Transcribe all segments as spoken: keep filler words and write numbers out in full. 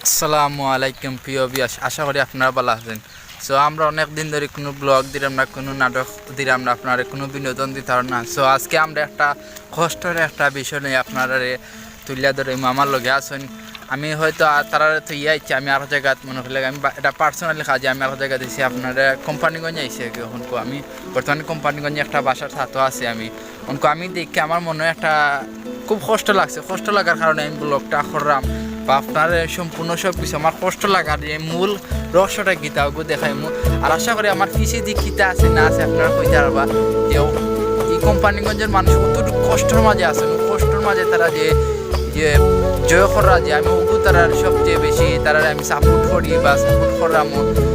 আসসালামু আলাইকুম প্রিয় ভিউয়ার্স, আশা করি আপনারা ভালা আছেন। সো আমরা অনেক দিন ধরি কুনু ব্লগ দিরাম না, কুনু নাটক দিরাম না, আপনারারে কুনু বিনোদন দিতাম না। সো আজকে আমরা একটা কষ্টর একটা বিষয় নিয়া আপনারারে তুলিয়া ধরাইমু। আমার লগে আছইন, আমি হয়তো আ-, তারারে থইয়া আইছি, আমি আরো জাগাত মনে করলে আমি বা-, এটা পার্সোনালি কাজে আমি আরো জাগাত আইছি, আপনারা কোম্পানিগঞ্জে আইছি আগে। এখন কো-, আমি বর্তমানে কোম্পানিগঞ্জে একটা বাসার ছাদো আছি আমি। অনকু আমি দেখি আমার মনো একটা খুব কষ্ট লাগছে। কষ্ট লাগার কারণে আমি ব্লগটা করলাম বা আপনারারে সম্পূর্ণ সব কিছু আমার কষ্ট লাগার যে মূল রহস্যটা কিতা অগু দেখাইমু। আর আশা করি আমার পিছেদি কিতা আছে না আছে আপনারা কইতা পারবা যে ও-, এই কোম্পানিগঞ্জর মানুষ অতটুকু কষ্টর মাঝে আছে, ও কষ্টর মাঝে তারা যে, যে জয় কররা যে আমি অগু তারার সবচেয়ে বেশি তারারে আমি সাপোর্ট করি বা সাপোর্ট করলাম।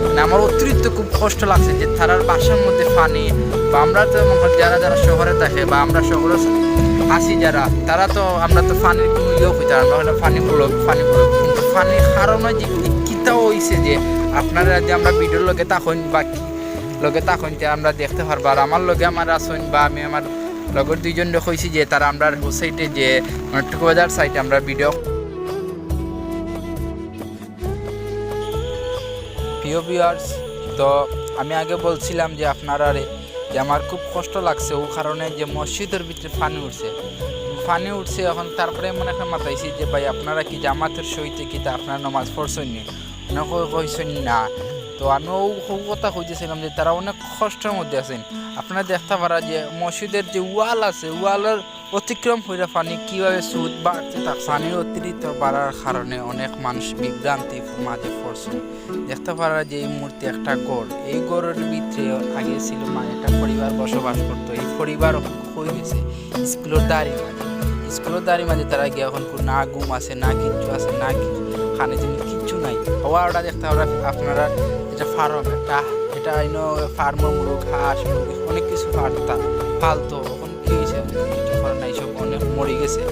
মানে আমার অতিরিক্ত খুব কষ্ট লাগছে যে তারার বাসার মধ্যে পানি, বা আমরা তো মনে হয় যারা যারা শহরে থাকে বা আমরা শহরে আছি যারা, তারা তো আমরা তো পানির কুনু ইয়ে কইতাম, আমরা হলো পানি ব্লক, পানি ব্লক, কিন্তু পানির কারণে যে কি-, কিতা অইছে যে আপনারা যে আমরা ভিডিওর লগে থাকইন বা কি-, লগে থাকইন তে আমরা দেখতে পারবা। আর আমার লগে আমার আছইন বা আমি আমার লগর দুইজনরে কইছি যে তারা আমরার ও সাইডে যে মানে টুকুবাজার সাইডে আমরা ভিডিও প্রিয় ভিউয়ার্স, তো আমি আগে বলছিলাম যে আপনারারে যে আমার খুব কষ্ট লাগছে ও কারণে যে মসজিদর ভিতরে পানি উঠছে, পানি উঠছে। এখন তারপরে এমন একটা মাতাইছি যে ভাই আপনারা কি জামাতর সহিতে কিতা আপনারা নামাজ পড়ছইন নি? অনেকে কইছইন না। তো আমি ও, ও কথা কইতেছিলাম যে তারা অনেক কষ্টর মধ্যে আছেন। আপনারা দেখতা পারা যে মসজিদর যে ওয়াল আছে, ওয়ালর অতিক্রম কইরা পানি কিভাবে স্রোত বাড়তে থাকে। পানির অতিরিক্ত বাড়ার কারণে অনেক মানুষ বিভ্রান্তির মাঝে পড়ছে। দেখতা পারা যে এই মুহূর্তে একটা ঘর, এই ঘরর ভিতরে আগে ছিল মা-, একটা পরিবার বসবাস করতো। এই পরিবার অখন কই গেছে? স্কুলর দাড়ির মাঝে। স্কুলর দাড়ির মাঝে তারা গিয়া অখন কো-, না ঘুম আছে, না কিচ্ছু আছে, না কিচ্ছু। খানে জিনিস কিচ্ছু নাই। হওয়া ওটা দেখতা পারা আপনারা, এটা ফার্ম, একটা, এটা ইনো ফার্মর মুরগ, হাঁস, মুরগি, অনেক কিছু ফার্ম তা-, ফালতো। অখন কি হইছে? কিছু করার নাই, সব অনেক মরি গেছে।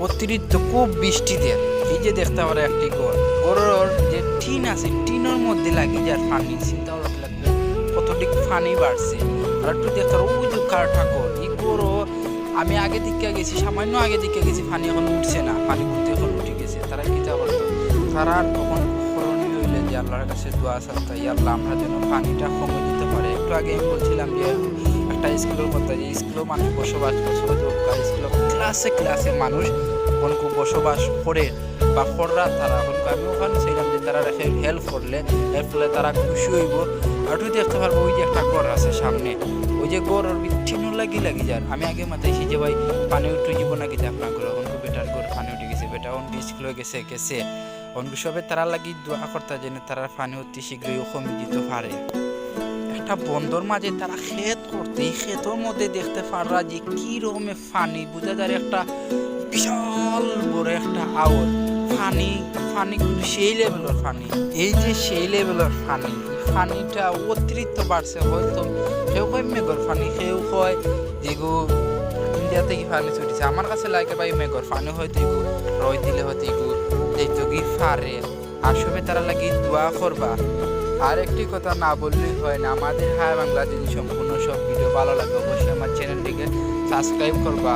অতিরিক্ত খুব বৃষ্টি দের। এই যে দেখতা পারা একটি ঘর, ঘরর যে টিন আছে, টিনর মধ্যে লাগি যার পানি, চিন্তা করা লাগবে কতটুক পানি বাড়ছে। আর একটু দেখতা পারা ওই যে কার ঠাকুর, এই ঘরও আমি আগে দিকে গেছি, সামান্য আগে দিকে গেছি, পানি এখন উঠছে না, পানি কিন্তু এখন উঠে গেছে। তারা কিতা করতো? তারা তখন করণীয় হইলে যে আল্লাহর কাছে দোয়া চাইতা, "ইয়া আল্লাহ, আমরা যেন পানিটা কমে দিতে পারে।" একটু আগে আমি বলছিলাম যে একটা স্কুলর কথা, যে স্কুলও মানুষ বসবাস করছে, হয়তো স্কুলও ক্লাসে ক্লাসে মানুষ অখন কো বসবাস করে বা কররা তারা। অখন আমি অখান চাইলাম যে তারা হেল্প করলে এর ফলে তারা খুশি হইব। আর তুই দেখতা পারবা ওই যে একটা ঘর আছে সামনে, ওই যে ঘরর ভিতরে টিনও লাগি লাগি যার। আমি আগে মাতাইছি যে ভাই পানি উঠে যাব নাকি, যে আপনার ঘর অখন কো বেটার ঘর পানি উঠে গেছে, বেটা অখন স্কুলে গেছে, গেছে। অখন সবে তারা লাগি দোয়া করতা যেন তারার পানি অতি শীঘ্রই কমি দিতে পারে। একটা বন্দর মাঝে তারা খেত করতে, এই খেতর মধ্যে দেখতা পাররা যে কি রকমের পানি, বুঝা যার একটা বিশাল বড় একটা আওর পানি, পানি কিন্তু সেই লেভেলর পানি। এই যে সেই লেভেলর পানি, এই পানিটা অতিরিক্ত বাড়ছে। হয়তো কেউ কয় মেঘর পানি, কেউ কয় যেগু ইন্ডিয়া থাকি পানি ছুটিছে। আমার কাছে লাগে ভাই মেঘর পানি হয়তো এগু রই দিলে হয়তো এগু যেহেতু কি পারে। আর সবে তারা লাগি দোয়া করবা। আর একটি কথা না বললেই হয় না, আমাদের হায় বাংলা যদি সম্পূর্ণ সব ভিডিও ভালো লাগে অবশ্যই আমার চ্যানেলটিকে সাবস্ক্রাইব করবা।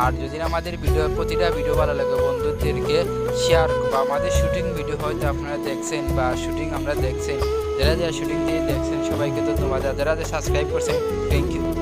আর যদি আমাদের ভিডিও, প্রতিটা ভিডিও ভালো লাগে বন্ধুদেরকে শেয়ার করবা। আমাদের শুটিং ভিডিও হয়তো আপনারা দেখছেন বা শুটিং আমরা দেখছেন, যারা যারা শুটিং দিয়ে দেখছেন সবাইকে তো ধন্যবাদ। আর যারা যারা সাবস্ক্রাইব করছেন, থ্যাংক ইউ।